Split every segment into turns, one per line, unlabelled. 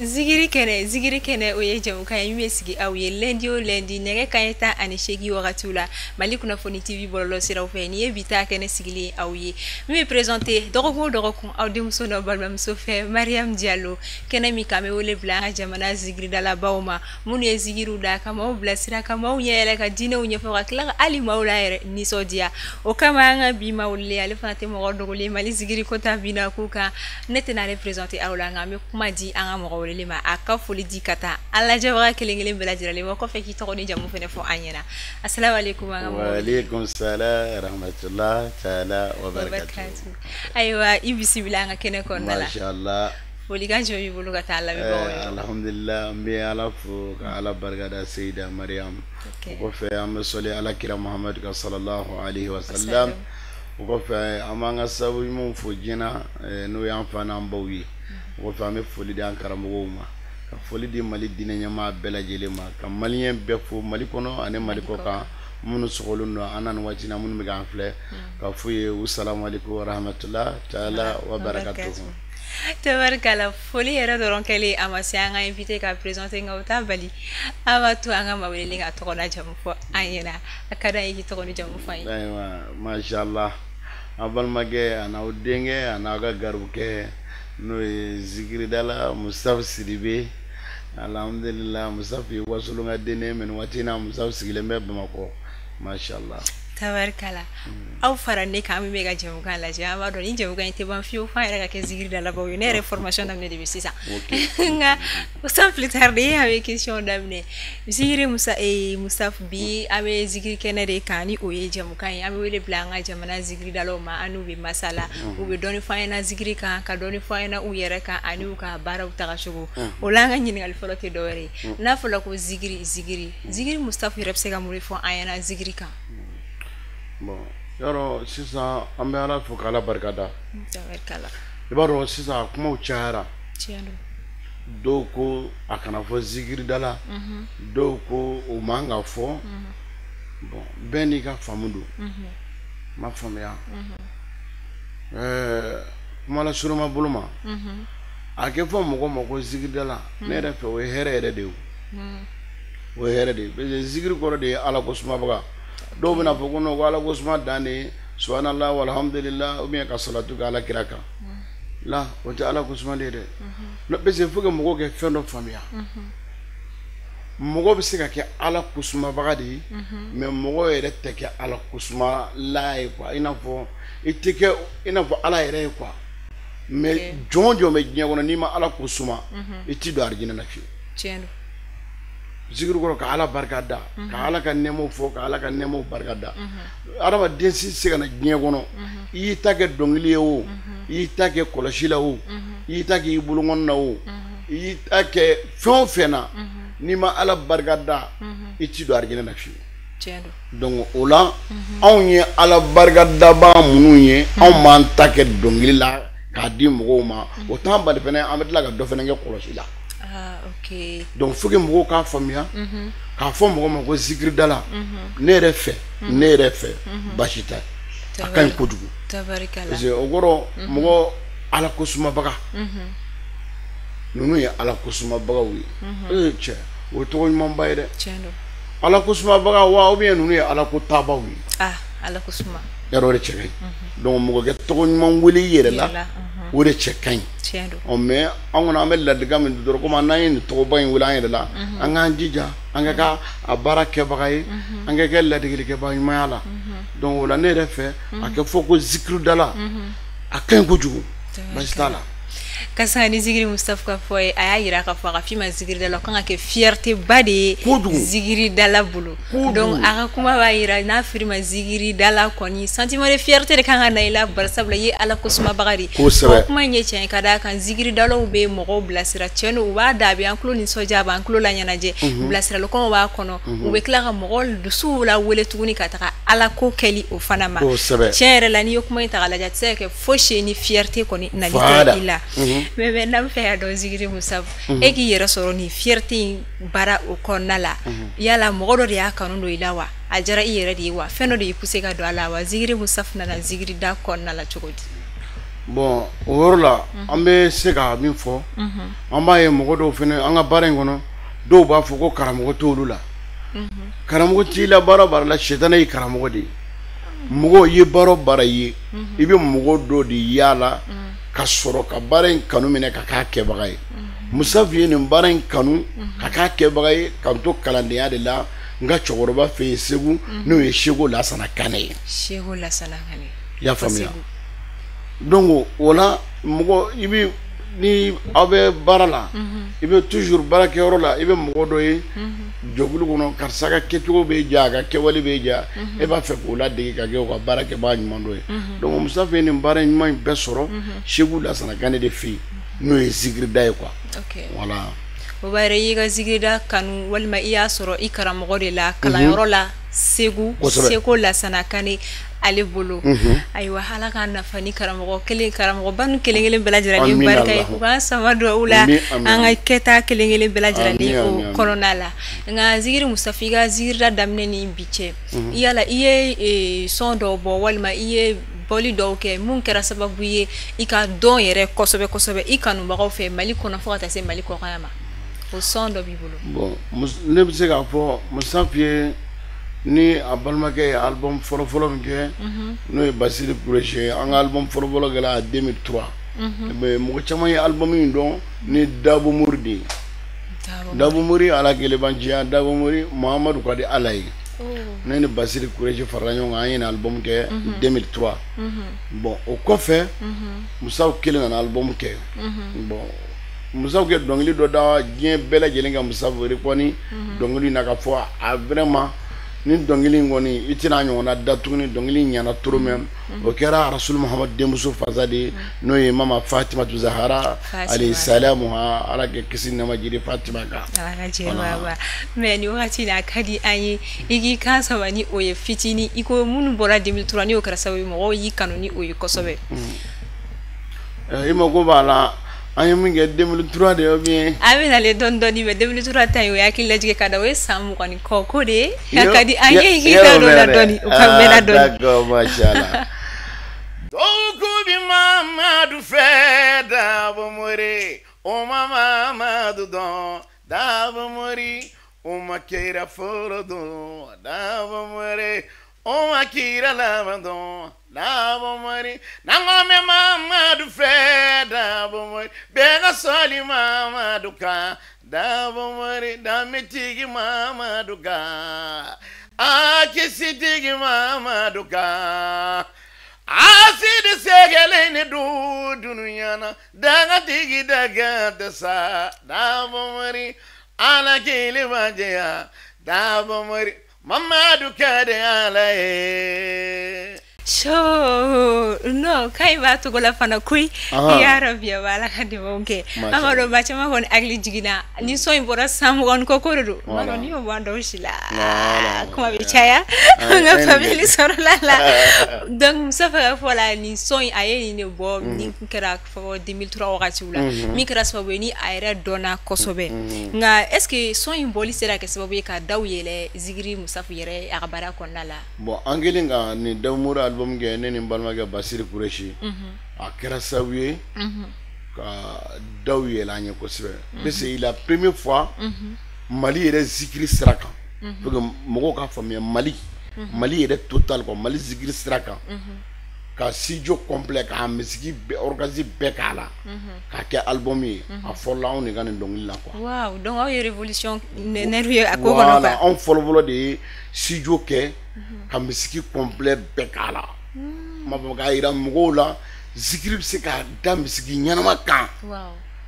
Zigiri kɛnɛ, zigiri kɛnɛ, o ye jɛmukan ye min bɛ sigi aw ye lundi o lundi, nɛgɛ kanɲɛ 18 wagatiw la, Mali Kunnafoni TV bɔlɔlɔ siraw fɛ. Nin ye bi ta kɛnɛ sigilen ye aw ye min bɛ présenter dɔgɔkun o dɔgɔkun, aw denmuso n'aw balimamuso fɛ, Mariam Diallo. Kɛnɛ min kan, an bɛ wele bila an ka jamana zigiridalabaw ma, minnu ye zigiriw da ka maaw bilasira, ka maaw ɲɛ yɛlɛ, ka diinɛw ɲɛfɔ, ka tila ka hali maaw la yɛrɛ nisɔndiya. O kama, an ka bi maa wele, ale fana tɛ mɔgɔ dogolen Mali zigiri ko ta binna k'u kan. Ne tɛna ale présenter aw la, nka an bɛ kuma di an ka mɔgɔ welelen ma, a ka foli di ka taa an lajɛbaga kelen kelen bɛɛ lajɛlen ma. Kɔfɛ, k'i tɔgɔ ni jamu fana fɔ an ɲɛna. Asalaamaaleykum, an ka mɔgɔ.
Waaleykum salam rahmatullah taala wa barakatuh.
Ayiwa, i bisimila an ka kɛnɛ kɔnɔna la.
Masha Allah.
Folikan jumɛn b'i bolo ka taa lamɛnbagaw ye?
Alhamdulillah, n bɛ Ala fo ka Ala barikada, Seyida Mariam. O kɔfɛ, an bɛ sɔli Ala kira Muhamadu kan, sallallahu alaihi wa sallam. O kɔfɛ, an b'an ka sababu ɲumanw fo diɲɛ na, n'o y'an fa n'an baw ye. O kɔfɛ, an bɛ foli di an karamɔgɔw ma, ka foli di Mali diinɛ ɲɛmaa bɛɛ lajɛlen ma, ka maliyɛn bɛɛ fo Mali kɔnɔ ani Mali kɔ kan, minnu sɔgɔlen don an na nin waati in na, minnu bɛ k'an filɛ, ka f'u ye u salamu aleykum wa rahmatulah taala wa barakatuhu.
Tabarikala. Foli yɛrɛ dɔrɔn kɛlen a ma se an ka invité ka présenter, nka o t'a bali an b'a to an ka maa welelen ka tɔgɔ n'a jamu fɔ an ɲɛna. A ka d'an ye k'i tɔgɔ ni jamu fɔ an ye.
Ayiwa, masha Allah, an balimakɛ a n'aw denkɛ a n'aw ka garibukɛ, n'o ye zikiridala Mustafa Sidibe. Alhamdulillah, Mustafa ye wasolon ka den ye, mais nin waati in na, Mustafa sigilen bɛ Bamakɔ, masha Allah.
Tabarikala. Aw fara ne kan, min bɛ ka jɛmukan lajɛ, an b'a dɔn ni jɛmukan in tɛ ban fiyewu f'an yɛrɛ ka kɛ zikiridalabaw ye. Ne yɛrɛ formation daminɛ de bɛ sisan, nka sans plus tarder, an bɛ question daminɛ. Zikiri Musa, Mustafa, bi an bɛ zikiri kɛnɛ de kan, ni o ye jɛmukan ye. An bɛ wele bila an ka jamana zikiridalaw ma, an n'u bɛ masala, u bɛ dɔɔni fɔ an ɲɛna zikiri kan, ka dɔɔni fɔ an ɲɛna u yɛrɛ kan ani u ka baaraw tagacogo. O la, an ka ɲininkali fɔlɔ tɛ dɔwɛrɛ ye, n'a fɔra ko zikiri, zikiri, zikiri, Mustafa yɛrɛ bɛ se ka mun de fɔ an ɲɛna zikiri kan?
Bon, yɔrɔ sisan, an bɛ Ala fo k'Ala barika da.
Tabarikala.
I b'a dɔn, sisan kumaw cayara.
Tiɲɛ don.
Dɔw ko a kana fɔ zikiridala, dɔw ko o man ka fɔ. Bon, bɛɛ n'i ka faamu don. N m'a faamuya, kuma la suruma bolo ma, a kɛ fɔ mɔgɔ ma ko zikiridala, ne yɛrɛ fɛ, o ye hɛrɛ yɛrɛ de ye. O ye hɛrɛ de ye, parce que zikiri kɔrɔ de ye Ala ko sumabaga. Dɔw bɛna fɔ ko non, ko Ala ko suma dan de ye subhanallah walhamdulillah, ou bien ka salatu kɛ Ala kira kan la. O tɛ Ala ko suma de ye dɛ. Parce que faut que mɔgɔw kɛ fɛn dɔ faamuya: mɔgɔ bɛ se ka kɛ Ala ko sumabaga de ye, mais mɔgɔ yɛrɛ tɛ kɛ Ala ko suma la ye quoi. I n'a fɔ i tɛ kɛ i n'a fɔ Ala yɛrɛ ye quoi. Mais jɔn o jɔn bɛ diɲɛ kɔnɔ, n'i ma Ala ko suma, i t'i don arijinɛ la fiyewu.
Tiɲɛ don.
Zikiri kɔrɔ ka Ala barika da, ka Ala ka nɛɛmaw fɔ, ka Ala ka nɛɛmaw barika da. Adamaden si tɛ se ka na diɲɛ kɔnɔ, i y'i ta kɛ dɔnkili ye o, i y'i ta kɛ kɔlɔsi la o, i y'i ta kɛ i bolokɔni na o, i y'i ta kɛ fɛn o fɛn na, n'i ma Ala barika da, i t'i don arijinɛ la fiyewu.
Tiɲɛ don.
Donc o la, anw ye Ala barika dabaa minnu ye, anw b'an ta kɛ dɔnkili la k'a di mɔgɔw ma, o t'an bali fɛnɛ, an bɛ tila ka dɔ fɛnɛ kɛ kɔlɔsi la.
Ah, ok.
Donc faut que mɔgɔw k'a faamuya, k'a fɔ mɔgɔ ma ko zikiridala, ne yɛrɛ fɛ, ne yɛrɛ fɛ, baasi tɛ, a ka ɲi kojugu.
Tabarikala.
Parce que o kɔrɔ, mɔgɔ Ala ko sumabaga, ninnu ye Ala ko sumabagaw ye. Ee cɛ, o ye tɔgɔ ɲumanba ye dɛ.
Tiɲɛ don.
Ala ko sumabaga wa, ou bien ninnu ye Ala ko tabaw ye?
Ah, Ala ko suma.
Yarɔ, o de cɛ ka ɲi. Donc mɔgɔ kɛ tɔgɔ ɲuman wele i yɛrɛ la, o de cɛ ka ɲi.
Tiɲɛ don.
Ɔ, mais an kɔni, an bɛ ladilikan min di dɔrɔn, komi n'an ye nin tɔgɔba in wele an yɛrɛ la, an k'an jija, an ka kɛ a baara kɛbaga ye, an ka kɛ ladigilikɛbaga ɲumanya la. Donc o la, ne yɛrɛ fɛ, a kɛ fɔ ko zikiridala, a ka ɲi kojugu, baasi t'a la.
Ka sanga ni zikiri Mustafa ka fɔ ye, a y'a yira k'a fɔ a ka f'i ma zikiridala, o kan ka kɛ fierté ba de ye
Kojugu.
zikiridala bolo.
Kojugu.
Donc a ka kuma b'a yira, n'a fɔr'i ma zikiridala kɔni, sentiment de fierté de kan ka na i la, barisabula i ye Ala ko sumabaga de ye.
Kosɛbɛ.
O kuma in ye tiɲɛ ye, ka d'a kan zikiridalaw bɛ mɔgɔw bilasira. Tiɲɛ don, u b'a da, a bɛ an tulo nisɔndiya, a b'an tulo la ɲɛnajɛ, bilasiralikanw b'a kɔnɔ, u bɛ tila ka mɔgɔw dusuw lawele tuguni ka taga Ala ko kɛli o fana ma. Tiɲɛ yɛrɛ la, n'i ye kuma in ta k'a lajɛ, a tɛ se ka kɛ fosi ye ni fierté kɔni nali tɛ i la. Mais n'an bɛ fɛ k'a dɔn, zikiri Musa, e k'i yɛrɛ sɔrɔ nin fierté in baara o kɔnɔna la, yala mɔgɔ dɔ de y'a kanu don i la wa, a diyara i yɛrɛ de ye wa, fɛn dɔ de y'i poussé ka don a la wa? Zikiri Musa nana zikiri da kɔnɔna la cogo di?
Bon, o yɔrɔ la an bɛ se ka min fɔ, an b'a ye mɔgɔ dɔw fana an ka baara in kɔnɔ, dɔw b'a fɔ ko karamɔgɔ t'olu la. Karamɔgɔ t'i la baara o baara la, sɛtanɛ y'i karamɔgɔ de ye. Mɔgɔ i ye baara o baara ye, i bɛ mɔgɔ dɔ de yaala ka sɔrɔ ka baara in kanu minɛ ka k'a kɛbaga ye. Musafu ye nin baara in kanu ka k'a kɛbaga ye k'an to kalandenya de la n ka cɛkɔrɔba fɛ yen Segu, n'o ye Seko Lasana Kane ye.
Seko Lasana Kane.
I y'a faamuya? Donc o la mɔgɔ i bɛ ni aw bɛ baara la, i bɛ toujours baarakɛyɔrɔ la, i bɛ mɔgɔ dɔ ye jɛkulu kɔnɔ, karisa ka kɛcogo bɛ ja, a ka kɛwale bɛ ja, e b'a fɛ k'o ladege ka kɛ o ka baarakɛbaga ɲuman dɔ ye. Donc Musafu ye nin baara ɲuman in bɛɛ sɔrɔ Seko Lasana Kane de fɛ yen, n'o ye zikirida ye quoi. Voilà.
O b'a yira i y'i ka zikirida kanu walima i y'a sɔrɔ i karamɔgɔ de la kalanyɔrɔ la Segu, Seko Lasana Kane ale bolo. Ayiwa, Ala k'an nafa ni karamɔgɔ kelen karamɔgɔba ninnu kelen kelen bɛɛ lajɛlen barika ye, u k'an sama duwawu la an ka kɛta kelen kelen bɛɛ lajɛlen o kɔnɔna la. Nka zikiri Musafu, i ka zikirida daminɛ ni bi cɛ, yala i ye son dɔw bɔ walima i ye bɔli dɔw kɛ mun kɛra sababu ye i ka dɔn yɛrɛ kosɛbɛ kosɛbɛ i kanubagaw fɛ Mali kɔnɔ fo ka taa se Mali kɔkan ma, o son dɔ b'i bolo?
Bon, ne bɛ se k'a fɔ Musafu ye ni a balimakɛ ye album fɔlɔfɔlɔ min kɛ, n'o ye Basiri Kuresi ye. An ka album fɔlɔfɔlɔ kɛra en 2003. Mais mɔgɔ caman ye album in dɔn ni Dabo Mori de ye. Dabo Mori, Ala kelebanciya, Dabo Mori Muhamadu ka di Ala ye. Ne ni Basiri Kuresi farala ɲɔgɔn kan, an ye nin album kɛ 2003. Bon, o kɔfɛ Musafu kelen nana album kɛ. Bon, Musafu kɛ dɔnkili dɔ da diɲɛ bɛɛ lajɛlen ka Musafu reconnu dɔnkili in na, ka fɔ a vraiment ni dɔnkili in kɔni i tɛna a ɲɔgɔnna da tuguni, dɔnkili in ɲɛna trop même. O kɛra Rasul Muhamadu denmuso fasa de ye, n'o ye Mama Fatimatu Zahara alayhi salamu, Ala kɛ kisi nɛɛma jiri Fatima kan.
Ala ka jɛ wa. Mais nin wagati in a ka di an ye i k'i kan sama ni o ye fitinin, i ko minnu bɔra 2003 ni o kɛra sababu ye mɔgɔw y'i kanu ni o ye kosɛbɛ.
I mako b'a la an ye min kɛ 2003 de ye ou bien?
An bɛ nalen dɔɔni dɔɔni, mais 2003 ta in o ye hakili lajigin ka da, o ye san 20 ni kɔ ko de ye. A ka di an ye i k'i da don o la dɔɔni, o ka mɛn dɔɔni.
D'accord, mashallah. Dɔw ko bi Mamadu fɛ Dabo Mori, o ma Mamadu dɔn Dabo Mori, o ma kira fɔlɔ dɔn Dabo Mori, o ma kira laban dɔn Dabo Mori. N'an ko bɛ Mamadu fɛ Dabo Mori, bɛɛ ka sɔli Mamadu kan Dabo Mori, danbetigi Mamadu kan, a kisitigi Mamadu kan, a sidi sɛgɛlen de don dunuya na, dagatigi daga tɛ sa Dabo Mori, Ala kelen ma jɛya Dabo Mori, Mamadu ka di Ala ye.
So non, k'a b'a togo la fana koyi. Ya Rabbi, a b'Ala ka dɛmɛw kɛ. An b'a dɔn maa caman kɔni hakili jiginna ni son in bɔra san 20 ni kɔ ko de don. N b'a dɔn n'i y'o bɔ an dɔw si la, kuma bɛ caya an ka faamuyali sɔrɔla la. Donc Musafa ka fɔ la, nin son in a ye nin de bɔ ni kɛra fɔ 2003 wagatiw la, min kɛra sababu ye ni a yɛrɛ dɔnna kosɛbɛ. Nka est ce que son in bɔli sera kɛ sababu ye ka daw yɛlɛ zikiri Musafu yɛrɛ a ka baara kɔnɔna la?
Bon, an kɛlen ka nin Dabo Mori album kɛ, ne ni n balimakɛ Basiri Kuresi, a kɛra sababu ye ka daw yɛlɛ an ye kosɛbɛ, parce que la première fois Mali yɛrɛ zikiri sira kan, pour que mɔgɔw k'a faamuya, Mali yɛrɛ total quoi, Mali zikiri sira kan, ka studio complet k'a musique bɛɛ orchestre bɛɛ k'a la, k'a kɛ album ye, a fɔlɔla anw de ka nin dɔnkili la quoi.
Waaw, donc aw ye révolutionnaire ye a ko kɔnɔ quoi.
Voilà, anw fɔlɔfɔlɔ de ye studio kɛ ka musique complet bɛɛ k'a la. Ma fɔ k'a yira mɔgɔw la zikiri bɛ se ka da musique ɲɛnama kan,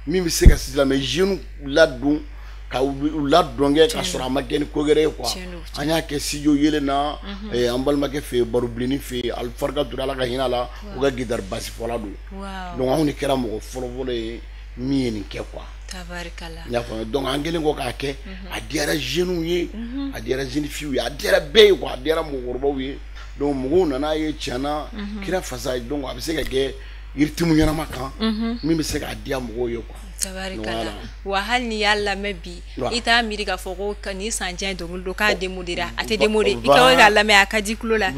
min bɛ se ka silamɛ jeunes ladon ka u ladɔnkɛ ka sɔrɔ a ma kɛ ni ko wɛrɛ ye quoi. An y'a kɛ studio yelen na, an balimakɛ fɛ yen, Barobilenni fɛ yen, Alifarika Ture, Ala ka hinɛ a la, u ka guitare basse fɔla don. Donc anw de kɛra mɔgɔ fɔlɔfɔlɔ ye min ye nin kɛ quoi.
Tabarikala.
N y'a faamuya. Donc an kɛlen kɔ k'a kɛ, a diyara jeunes ye, a diyara jeune filles ye, a diyara bɛɛ ye quoi, a diyara mɔgɔkɔrɔbaw ye. Donc mɔgɔw nana ye tiɲɛna kira fasa, donc a bɛ se ka kɛ rythme ɲɛnama kan min bɛ se k'a diya mɔgɔw ye quoi.
Tabarikala. Wa hali n'i y'a lamɛn bi i t'a miiri k'a fɔ ko nin san jan dɔnkili don k'a démodéra a tɛ démodé i ka k'a lamɛn a ka di tulo la.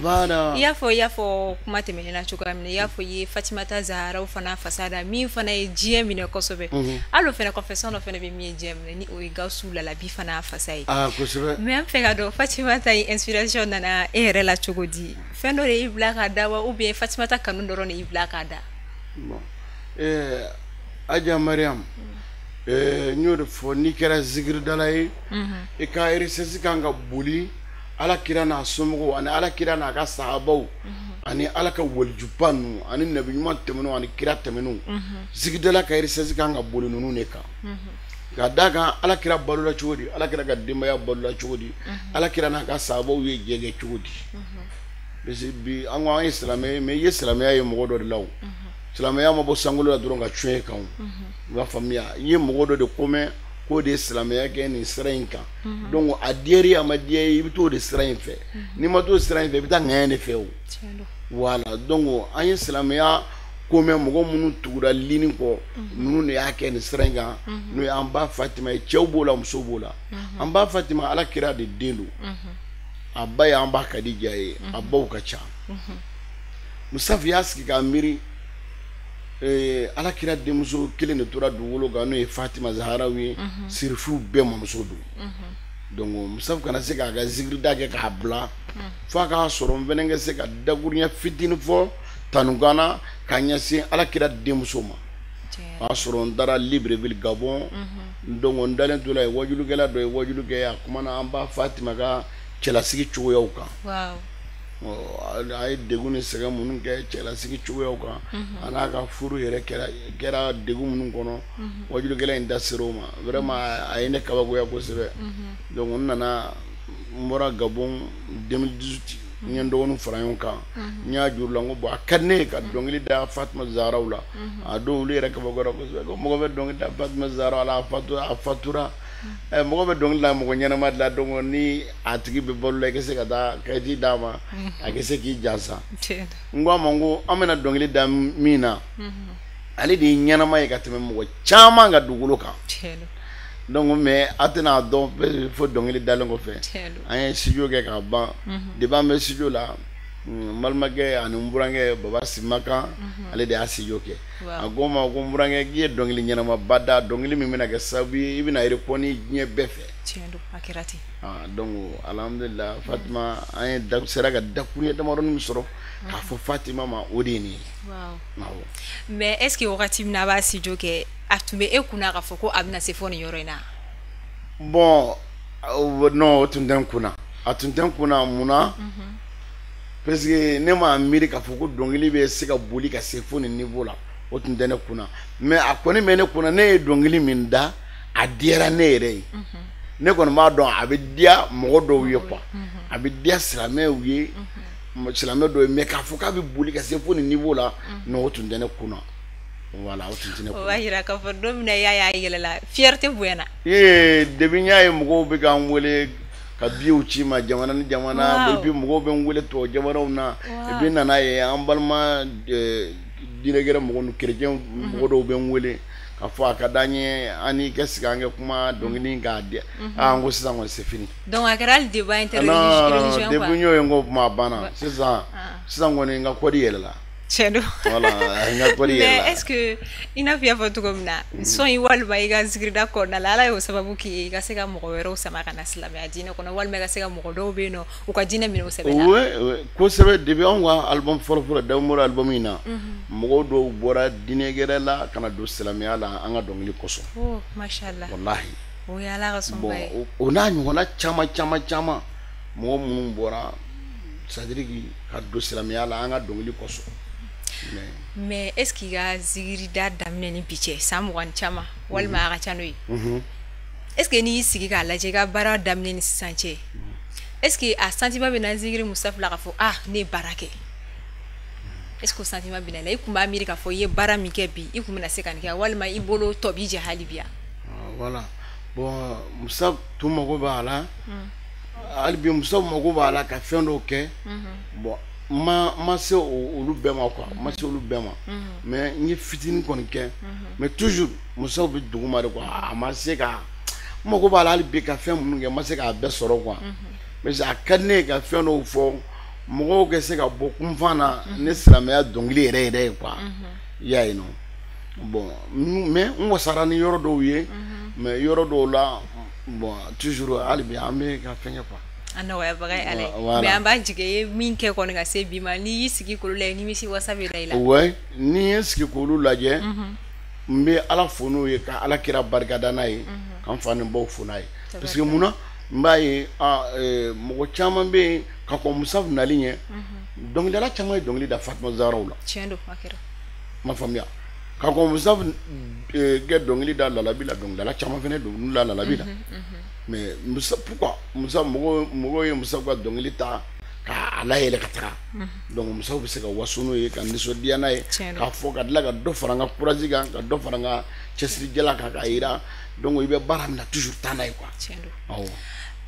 I y'a fɔ kuma tɛmɛnen na cogoya min na i y'a fɔ i ye Fatimata Zaharaw fana fasa da min fana ye diɲɛ minɛ kosɛbɛ hali o fana kɔfɛ son dɔ fana bɛ min ye diɲɛ minɛ ni o ye Gawusu Lalabi fana fasa ye.
Kosɛbɛ.
Mais an fɛ ka dɔn Fatimata ye inspiration nana e yɛrɛ la cogo di fɛn dɔ de y'i bila k'a da wa ou bien Fatimata kanu dɔrɔn de y'i bila k'a da?
Bon Adja Mariam, n y'o de fɔ n'i kɛra zikiridala ye i ka recherche kan ka boli Ala kira n'a somɔgɔw ani Ala kira n'a ka sahabaw ani Ala ka walijuba ninnu ani nabi ɲuman tɛmɛnenw ani kira tɛmɛnenw zikiridala ka recherche kan ka boli ninnu de kan ka d'a kan Ala kira balola cogo di Ala kira ka denbaya balola cogo di Ala kira n'a ka sahabaw ye jɛ kɛ cogo di parce que bi an ko an ye silamɛ ye mais i ye silamɛya ye mɔgɔ dɔ de la o. Silamɛya ma bɔ sankolo la dɔrɔn ka cun e kan o i b'a faamuya i ye mɔgɔ dɔ de komɛn k'o de ye silamɛya kɛ nin sira in kan donc a diyara i a ma diya i ye i bɛ t'o de sira in fɛ n'i ma t'o sira in fɛ i bɛ taa ŋɛɲɛ de fɛ o voilà donc an ye silamɛya komɛn mɔgɔ minnu tugura lini kɔ ninnu de y'a kɛ nin sira in kan n'o ye an ba Fatima ye cɛw b'o la musow b'o la an ba Fatima Ala kira de den don a ba ye an ba Kadija ye a baw ka ca Musafu y'a sigi k'a miiri Ala kira denmuso kelen de tora dugukolo kan n'o ye Fatima Zaharaw ye sirifuw bɛɛ mamuso don donc Musafu kana se k'a ka zikirida kɛ k'a bila f'a k'a sɔrɔ n fɛnɛ ka se ka dakuruɲɛ fitinin fɔ tanukan na ka ɲɛsin Ala kira denmuso ma o y'a sɔrɔ n taara Libreville Gabon donc n dalen to la ye wajulukɛla dɔ ye wajulu kɛ a kumana an ba Fatima ka cɛlasigi cogoyaw kan. A ye degun ni sɛgɛn minnu kɛ cɛlasigi cogoyaw kan a n'a ka furu yɛrɛ kɛra degun minnu kɔnɔ wajulukɛla in da sera o ma vraiment a ye ne kabakoya kosɛbɛ donc n nana n bɔra Gabon 2018 n ye n dɔgɔninw fara ɲɔgɔn kan n y'a juru la n ko bon a ka di ne ye ka dɔnkili da Fatima Zaharaw la a don olu yɛrɛ kabakoyara kosɛbɛ ko mɔgɔ bɛ dɔnkili da Fatima Zaharaw la a fatura mɔgɔ bɛ dɔnkili da mɔgɔ ɲɛnama de la donc ni a tigi bɛ balo la i ka se ka taa kayiti d'a ma a ka se k'i jansa n ko a ma n ko an bɛna dɔnkili da min na ale de ye ɲɛnama ye ka tɛmɛ mɔgɔ caman ka dugukolo kan donc mais a tɛna dɔn fo dɔnkili dalen kɔfɛ an ye studio kɛ k'a ban depuis an bɛ studio la n balimakɛ ani n burankɛ Baba Simakan ale de y'a studio kɛ a ko n ma ko n burankɛ k'i ye dɔnkili ɲɛnamaba da dɔnkili min bɛna kɛ sababu ye i bɛna reconnu diɲɛ bɛɛ fɛ.
A kɛra ten.
Donc alhamdulillah Fatima an ye sera ka dakuruɲɛ damadɔni min sɔrɔ k'a fɔ Fatima ma o de ye nin ye.
Mais est ce que wagati min na a b'a studio kɛ a tun bɛ e kunna k'a fɔ ko a bɛna se fo nin yɔrɔ in na?
Bon non o tun tɛ n kunna a tun tɛ n kunna mun na? Parce que ne m'a miiri k'a fɔ ko dɔnkili bɛ se ka boli ka se fo nin niveau la o tun tɛ ne kunna mais a kɔni bɛ ne kunna ne ye dɔnkili min da a diyara ne yɛrɛ ye ne kɔni b'a dɔn a bɛ diya mɔgɔ dɔw ye quoi a bɛ diya silamɛw ye silamɛ dɔw ye mais k'a fɔ k'a bɛ boli ka se fo nin niveau la non o tun tɛ ne kunna voilà o tun tɛ ne kunna.
O b'a yira k'a fɔ don min na i y'a ye a yɛlɛla fierté bonyana.
Ee depuis n y'a ye mɔgɔw bɛ k'an wele ka biyew ci ma jamana ni jamana et puis mɔgɔw bɛ n wele tubabu jamanaw na et puis n nana ye an balima diinɛgɛrɛ mɔgɔ ninnu chrétien mɔgɔ dɔw bɛ n wele k'a fɔ a ka d'an ye an n'i ka sigi an kɛ kuma dɔnkili k'a di aa n ko sisan kɔni c'est fini.
Donc a kɛra hali débat interreligieux quoi.
Depuis n y'o ye n ko kuma banna sisan sisan kɔni n ka kɔdi yɛlɛla.
Tiɲɛ don.
Voilà n ka kɔdi yɛlɛla.
Mais est ce que i n'a fɔ i y'a fɔ cogo min na son in walima i ka zikirida kɔnɔna la Ala y'o sababu k'i ye i ka se ka mɔgɔ wɛrɛw sama ka na silamɛya diinɛ kɔnɔ walima i ka se ka mɔgɔ dɔw bɛ yen nɔ u ka diinɛ minɛ u sɛbɛ la.
Oui kosɛbɛ depuis anw ka album fɔlɔ-fɔlɔ Dawumori album in na mɔgɔw dɔw bɔra diinɛ gɛrɛ la ka na don silamɛya la an ka dɔnkili kosɔn.
Oh mashallah.
Walahi.
O ye Ala ka sɔnba ye.
Bon o n'a ɲɔgɔnna caman caman caman mɔgɔ minnu bɔra c'est à dire ka don silamɛya la an ka dɔnkili kosɔn.
Mais est ce que i ka zikirida daminɛ ni bi cɛ san 20 caman walima a ka ca n'o ye est ce que n'i y'i sigi k'a lajɛ i ka baara daminɛ ni sisan cɛ est ce que a sentiment bɛ na zikiri Musafu la k'a fɔ ah ne ye baara kɛ est ce que o sentiment bɛ na i la i tun b'a miiri k'a fɔ i ye baara min kɛ bi i tun bɛna se ka nin kɛ walima i bolo tɔ b'i jɛ hali bi yan?
Voilà bon Musa tun mago b'a la hali bi Musa mago b'a la ka fɛn dɔw kɛ bon Ma se olu bɛɛ ma quoi, ma se olu bɛɛ ma, mais n ye fitinin kɔni kɛ, mais toujours musow bɛ duguma de quoi. A ma se ka n mago b'a la hali bi ka fɛn minnu kɛ, n ma se k'a bɛɛ sɔrɔ quoi. Mais a ka di ne ye ka fɛn dɔw fɔ mɔgɔw ka se ka bɔ kunfan na ni silamɛya dɔnkili yɛrɛ yɛrɛ ye quoi. I y'a ye nɔ, bon, mais n wasara ni yɔrɔ dɔw ye, mais yɔrɔ dɔw la, bon, toujours hali bi an bɛ ka fɛn kɛ quoi.
A nɔgɔyabaga ye Ala ye, mais an b'a jigin i ye min kɛ kɔni ka se bi ma, n'i y'i sigi k'olu lajɛ, nimisi wasa bɛ da i la.
Ouais, ni ye sigi k'olu lajɛ, n bɛ Ala fo n'o ye, ka Ala kira barikada n'a ye, ka n fa ni baw fo n'a ye, parce que munna n b'a ye mɔgɔ caman bɛ yen ka kɔn Musafu nali ɲɛ, dɔnkilidala caman ye dɔnkili da Fatima Zaharaw la.
Tiɲɛ don, a kɛra.
Ma faamuya, ka kɔn Musafu kɛ dɔnkili da Lalabi la, dɔnkilidala caman fana dɔnkili da Lalabi la. Mais Musa, pourquoi Musa, mɔgɔw ye Musa ka dɔnkili ta k'a layɛlɛ ka taga, donc Musa bɛ se ka waso n'o ye, ka nisɔndiya n'a ye, k'a fɔ ka tila ka dɔ fara n ka courage kan, ka dɔ fara n ka cɛsirijala kan, k'a yira donc i bɛ baara min na, toujours taa n'a ye quoi.
Tiɲɛ don.
Awɔ.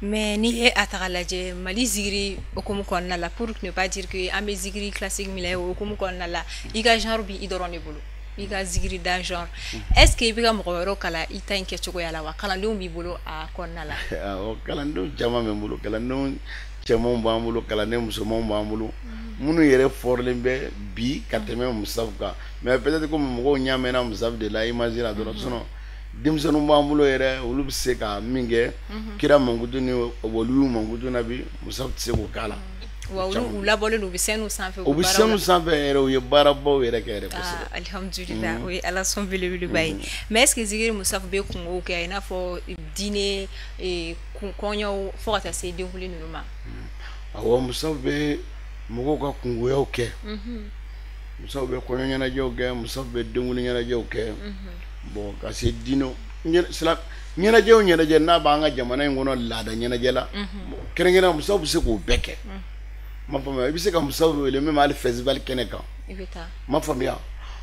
Mais n'i ye a ta k'a lajɛ Mali zikiri hukumu kɔnɔna la, pour ne pas dire que an bɛ zikiri classique min la, o hukumu kɔnɔna la, i ka genre b'i i dɔrɔn de bolo, i ka zikiri da genre, est ce que i bɛ ka mɔgɔ wɛrɛw kalan i ta in kɛcogoya la wa? Kalandenw b'i bolo a kɔnɔna la?
Awɔ, kalandenw caman bɛ n bolo, kalandenw cɛmanw b'an bolo, kalanden musomanw b'an bolo, minnu yɛrɛ fɔrilen bɛ bi ka tɛmɛ Musafu kan, mais peut-être komi mɔgɔw ɲɛ mɛnna Musafu de la image la dɔrɔn, sinon denmisɛnninw b'an bolo yɛrɛ, olu bɛ se ka min kɛ kira mankutu ni waliyu mankutu na bi, Musafu tɛ se k'o k'a la.
Wa olu u labɔlen don, u bɛ scène sanfɛ.
U bɛ scène sanfɛ yɛrɛ, u ye baarabaw yɛrɛ kɛ yɛrɛ kosɛbɛ.
Alihamudulila, o ye Ala sɔn belebeleba ye. Mais est ce que zikiri Musafu bɛ kungow kɛ, i n'a fɔ diinɛ kɔɲɔw, fo ka taa se denkuli ninnu ma?
Awɔ, Musafu bɛ mɔgɔw ka kungoyaw kɛ, Musafu bɛ kɔɲɔ ɲɛnajɛw kɛ, Musafu bɛ denkuli ɲɛnajɛw kɛ, bon, ka se diinɛ ɲɛnajɛ o ɲɛnajɛ n'a b'an ka jamana in kɔnɔ, laada ɲɛnajɛ la kɛrɛnkɛrɛnnenya, Musafu bɛ se k'o bɛɛ kɛ. Ma faamuya, i bɛ se ka Musafu wele même hali festival kɛnɛ kan.
I bɛ taa.
Ma faamuya,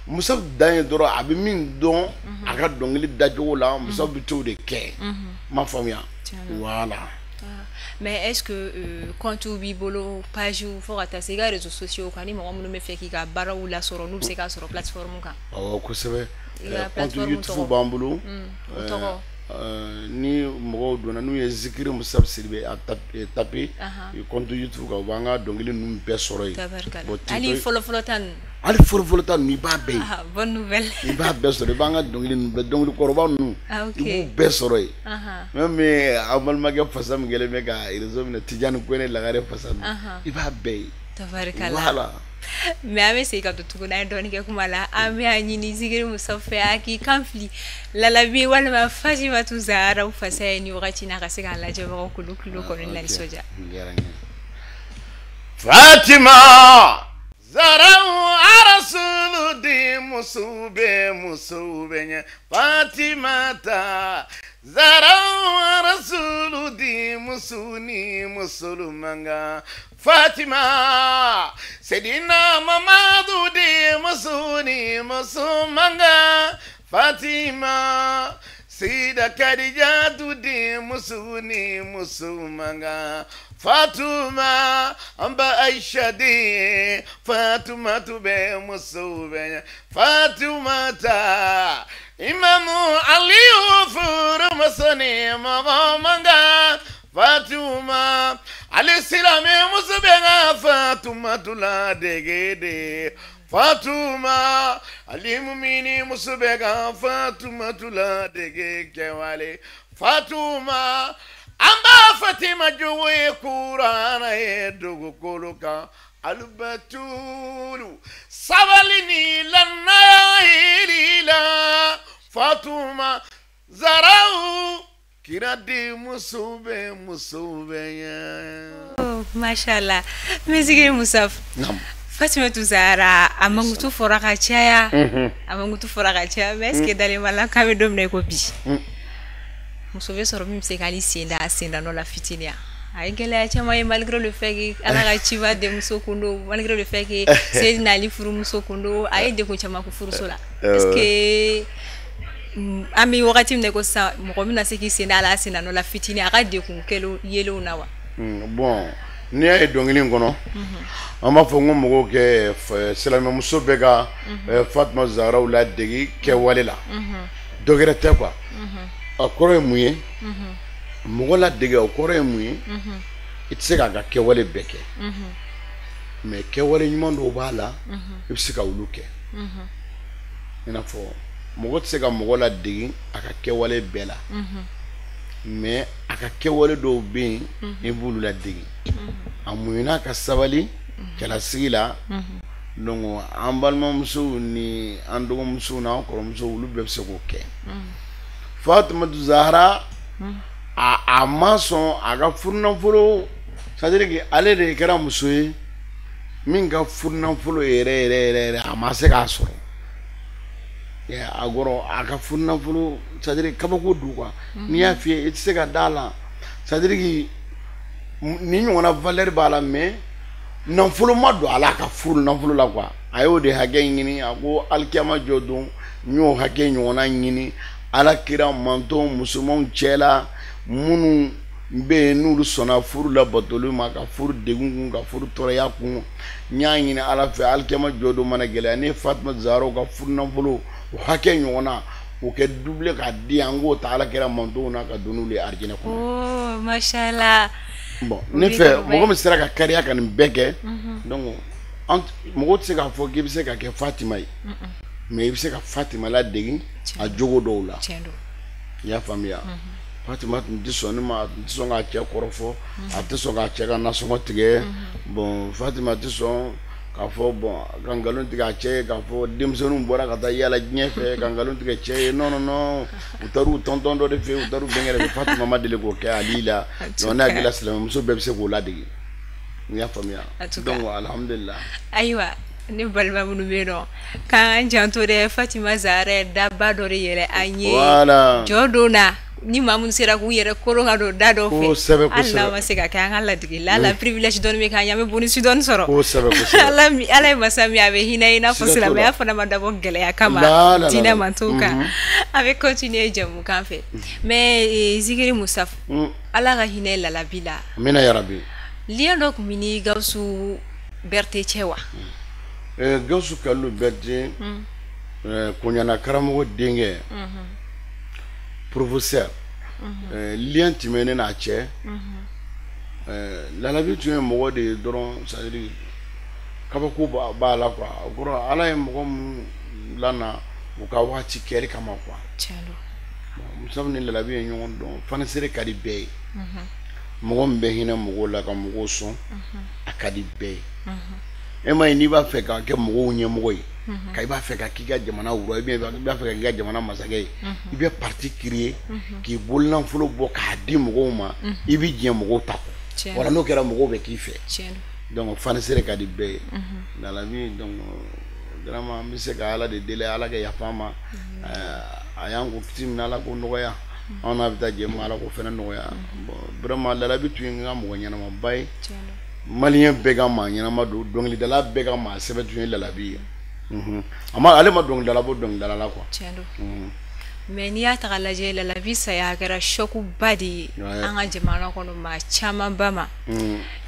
Musafu dan ye dɔrɔn a bɛ min dɔn a ka dɔnkili dacogo la, Musafu bɛ t'o de kɛ. Ma faamuya, voilà.
Mais est-ce que compte b'i bolo, page, fo ka taa se i ka réseaux sociaux kan, ni mɔgɔ minnu bɛ fɛ k'i ka baaraw lasɔrɔ, n'u bɛ se k'a sɔrɔ plateforme kan?
Awɔ, kosɛbɛ. Compte YouTube b'an bolo.
O tɔgɔ?
Ni mɔgɔw donna n'u ye zikiri Musafu Sidibe a tapé compte YouTube kan, u b'an ka dɔnkili ninnu bɛɛ sɔrɔ yen.
Hali fɔlɔ-fɔlɔ ta ninnu?
Hali fɔlɔ-fɔlɔ ta ninnu, i b'a bɛɛ ye.
Bonne nouvelle.
I b'a bɛɛ sɔrɔ, i b'an ka dɔnkili ninnu bɛɛ, dɔnkili kɔrɔba ninnu, i b'u bɛɛ sɔrɔ yen. Même an balimakɛ fasa min kɛlen bɛ ka réseau minɛ, Tijani Kone Lagare fasa ninnu, i b'a bɛɛ ye.
Tabarikala.
Voilà.
Mais an bɛ segin ka don tuguni, an ye dɔɔnin kɛ kuma la, an bɛ a ɲini zikiri Musafu fɛ a k'i kan fili Lalabi walima Fatimatu Zahara fasa ye ni wagati na, ka se k'an lajɛbagaw k'olu tulo kɔni lanisɔndiya.
Fatima Zahra Rasulu di muso bɛ muso bɛ ɲɛ, Fatima ta Zahra Rasulu di muso ni musulmanga, Fatima Sedina Mamadu di muso ni musulmanga, Fatima Sida Khadijatu di muso ni musulmanga, Fatuma amba Aisha di Fatuma tube muso bɛ Fatuma ta Imamu Aliyu furu masani mɔgɔ manga, Fatuma Ali silamɛ muso bɛ ka Fatuma tula dege de, Fatuma Ali mumini muso bɛ ka Fatuma tula dege kɛwale, Fatuma an b'a Fatima jogo ye kurana ye dugukolo kan, Alubatulu sabali ni lanaya yiri la, Fatuma Zahraw kira di muso bɛ muso bɛ ɲɛ.
Mashallah, n bɛ Musafu. Fatimatu Zahara a mankutu fɔra ka caya, a mankutu fɔra ka caya, mais est ce que dalen b'a la k'an bɛ don min na i ko bi, muso bɛ sɔrɔ min bɛ se k'ale sen da a sen da nɔ la fitinin? A ye gɛlɛya caman ye, malgré le fait que Ala ka ciba denmuso kun don, malgré le fait que Seydina Ali furumuso kun don, a ye degun caman kun furuso la. Est ce que an bɛ wagati min na i ko sisan, mɔgɔ bɛna se k'i sen da a la a sen da nɔ la fitinin a ka degun kɛlenw yelenw na wa?
Bon, N'i y'a ye dɔnkili in kɔnɔ, an b'a fɔ n ko mɔgɔw kɛ silamɛmuso bɛ ka Fatima Zahraw ladege kɛwale la, dɔ wɛrɛ tɛ quoi. A kɔrɔ ye mun ye? Mɔgɔ ladege, o kɔrɔ ye mun ye? I tɛ se k'a ka kɛwale bɛɛ kɛ, mais kɛwale ɲuman dɔw b'a la, i bɛ se ka olu kɛ. I n'a fɔ mɔgɔ tɛ se ka mɔgɔ ladege a ka kɛwale bɛɛ la, mais a ka kɛwale dɔw bɛ yen, i b'olu ladege. A muɲuna ka sabali cɛlasigi la. Donc an balimamusow ni an dɔgɔmusow n'an kɔrɔmusow, olu bɛɛ bɛ se k'o kɛ. Fatumatu Zahra, a ma sɔn a ka furunafolo, c'est à dire que ale de kɛra muso ye min ka furunafolo yɛrɛ yɛrɛ yɛrɛ yɛrɛ, a ma se k'a sɔrɔ. A kɔrɔ a ka furunafolo, c'est à dire kabako don quoi. N'i y'a f'i ye, i tɛ se ka d'a la, c'est à dire que ni ɲɔgɔnna valeur b'a la, mais nafolo ma don a la, a ka furu nafolo la quoi. A y'o de hakɛ ɲini, a ko alikiyama jɔ don, n y'o hakɛ ɲɔgɔnna ɲini Ala kira mantɔn musomanw cɛ la, minnu bɛ yen n'olu sɔnna furu labatoli ma, ka furu degun kun, ka furu tɔɔrɔya kun. N y'a ɲini Ala fɛ, alikiyama jɔ don mana gɛlɛya, ne Fatima Zahraw ka furu nafolo o hakɛ ɲɔgɔnna, o kɛ double k'a di yan, n k'o ta Ala kira mantɔnw na ka don n'olu ye arijinɛ kɔnɔ.
Oh, mashallah.
Bon, ne fɛ mɔgɔ min sera ka kariya ka nin bɛɛ kɛ, donc mɔgɔ tɛ se k'a fɔ k'i bɛ se ka kɛ Fatima ye, mais i bɛ se ka Fatima ladege a jogo dɔw la. I y'a faamuya? Fatima tun tɛ sɔn ne ma, a tun tɛ sɔn k'a cɛ kɔrɔfɔ, a tɛ sɔn k'a cɛ ka nasɔngɔ tigɛ. Bon, Fatima tɛ sɔn k'a fɔ bon ka nkalon tigɛ a cɛ ye, k'a fɔ denmisɛnninw bɔra ka taa yaala diɲɛ fɛ, ka nkalon tigɛ cɛ ye. Non non non, u taar'u tɔntɔn dɔ de fɛ, u taar'u bɛnkɛ de fɛ. Fatima ma deli k'o kɛ Ali la. Donc ne hakili la, silamɛmuso bɛɛ bɛ se k'o ladege. I y'a faamuya? Donc alhamdulillah.
Ayiwa, ne balima minnu bɛ yen nɔ, k'an janto dɛ, Fatima Zahra daba dɔ de yɛlɛ an ye.
Voilà.
Jɔ don na, ni maa minnu sera k'u yɛrɛ koron ka don da dɔw fɛ,
kosɛbɛ,
hali n'a ma se ka kɛ an ka ladege la, la privilège dɔɔni bɛ k'an ye, an bɛ bonus dɔɔni sɔrɔ.
Kosɛbɛ, kosɛbɛ.
Ala ye masa min, a bɛ hinɛ i n'a fɔ silamɛya fana ma dabɔ gɛlɛya kama diinɛ man t'o kan. A bɛ continuer jamukan fɛ, mais Zikiri Mustafa, Ala ka hinɛ Lalabi la.
Amina yarabi.
Lien dɔ tun bɛ ni Gawusu Berete cɛ wa?
Gawusu Kalilu Berete, Koɲana karamɔgɔ denkɛ, professeur, lien tun bɛ ne n'a cɛ. Lalabi tun ye mɔgɔ de ye dɔrɔn, c'est à dire kabako b'a la quoi. O kɔrɔ, Ala ye mɔgɔ minnu lana u ka waati kɛli kama quoi. Musa ni Lalabi ye ɲɔgɔn dɔn, fanisere ka di bɛɛ ye. Mɔgɔ min bɛ hinɛ mɔgɔw la ka mɔgɔw sɔn, a ka di bɛɛ ye. E ma ye, n'i b'a fɛ ka kɛ mɔgɔw ɲɛmɔgɔ ye, ka i b'a fɛ ka k'i ka jamana wura, i b'a fɛ ka k'i ka jamana masakɛ ye, i bɛ parti créer k'i bolonafolo bɔ k'a di mɔgɔw ma, i bɛ diɲɛ mɔgɔw ta kɔ. Wala n'o kɛra, mɔgɔw bɛ k'i fɛ. Donc fanisere ka di bɛɛ ye. Lalabi, donc vraiment an bɛ se ka Ala de deli, Ala ka yafa an ma. A y'an ko kiti min, Ala k'o nɔgɔya. Anw n'a bɛ taa jɛ ma, Ala k'o fana nɔgɔya. Bon, vraiment Lalabi tun ye n ka mɔgɔ ɲɛnamaba ye. Malien bɛɛ ka maa ɲɛnama don, dɔnkilidala bɛɛ ka maa sɛbɛ tun ye Lalabi ye. A ma, ale ma dɔnkilidala bɔ dɔnkilidala la quoi.
Tiɲɛ don. Mais n'i y'a ta k'a lajɛ, Lalabi saya kɛra choc ba de ye an ka jamana kɔnɔ maa camanba ma.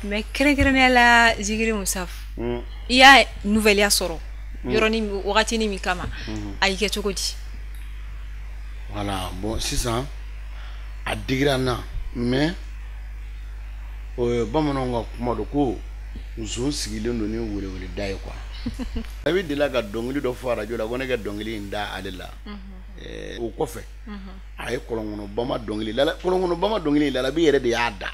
Mais kɛrɛnkɛrɛnnenya la, Zikiri Mustafa, i y'a nouvelle sɔrɔ yɔrɔnin wagatinin min kama, a y'i kɛ cogo di?
Voilà, bon, sisan a digira n na, mais bamananw ka kuma don ko nson sigilen don ni weleweleda ye quoi. A bɛ delila ka dɔnkili dɔ fɔ arajo la ko ne ka dɔnkili in da ale la. O kɔfɛ a ye kɔlɔnkɔnɔ bama dɔnkili la, kɔlɔnkɔnɔ bama dɔnkili Lalabi yɛrɛ de y'a da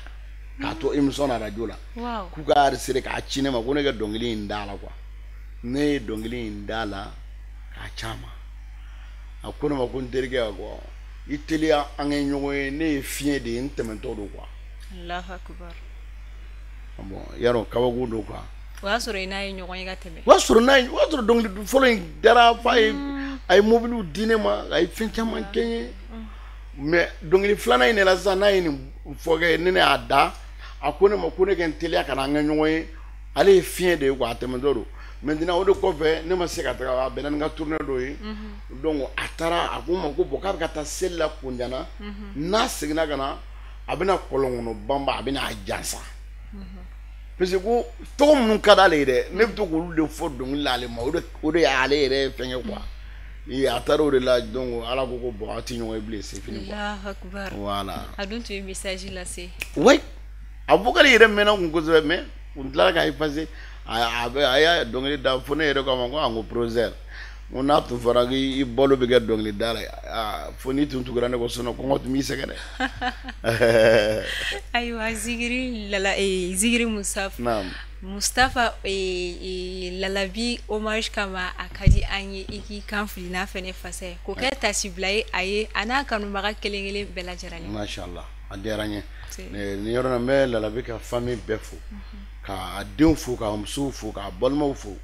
k'a to émission na arajo la, k'u ka enregistré k'a ci ne ma ko ne ka dɔnkili in da la quoi. Ne ye dɔnkili in da la k'a ci a ma. A ko ne ma ko n terikɛ quoi, i teliya an ka ɲɔgɔn ye, ne ye fiɲɛ de ye, n tɛmɛtɔ don quoi.
Allahu akbar.
Bon, yarɔ kabako don quoi.
O y'a sɔrɔ i n'a ye ɲɔgɔn ye ka tɛmɛ.
O y'a sɔrɔ n'a ye, o y'a sɔrɔ dɔnkili fɔlɔ in dara f'a ye, a ye mobiliw di ne ma, a ye fɛn caman kɛ n ye. Mais dɔnkili filanan in de la sisan, n'a ye nin fɔ kɛ, ne y'a da, a ko ne ma ko ne ka n teliya ka na an ka ɲɔgɔn ye, ale ye fiɲɛ de ye quoi, a tɛmɛtɔ don. Maintenant o de kɔfɛ ne ma se ka taga, a bɛnna ni n ka tournée dɔ ye. Donc a taara, a ko n ma ko bon, k'a bɛ ka taa seli la Kunjana, n'a seginna ka na, a bɛna kɔlɔnkɔnɔ banba, a bɛna a jansa. Parce que ko tɔgɔ minnu ka d'ale ye dɛ, ne bɛ to k'olu de fɔ dɔnkili la ale ma, o de y'ale yɛrɛ fɛngɛ quoi. A taara o de la, donc Ala ko ko bon, aw tɛ ɲɔgɔn ye bilen, c'est fini quoi.
Allahu akbar.
Voilà.
A dun tun ye message lase.
Oui, a vocal yɛrɛ mɛnna kun kosɛbɛ, mais kun tilala k'a effacer. A bɛ a y'a dɔnkili da fo ne yɛrɛ k'a ma ko an ko professeur, n ko n'a tun fɔra k'i balo bɛ kɛ dɔnkili da la, fo n'i tun tugura ne kɔ, sinon kɔngɔ tun b'i sɛgɛn dɛ.
Ayiwa, Zikiri Lala, Zikiri Mustafa.
Naam.
Mustafa Lalabi hommage kama, a ka di an ye i k'i kan fili n'a fɛnɛ fasa ye k'o kɛ tasibila ye a ye, a n'a kanubaga kelen kelen bɛɛ lajɛlen.
Masha Allah, a diyara n ye. Nin yɔrɔ la, n bɛ Lalabi ka famille bɛɛ fo, k'a denw fo, k'a musow fo, k'a balimaw fo,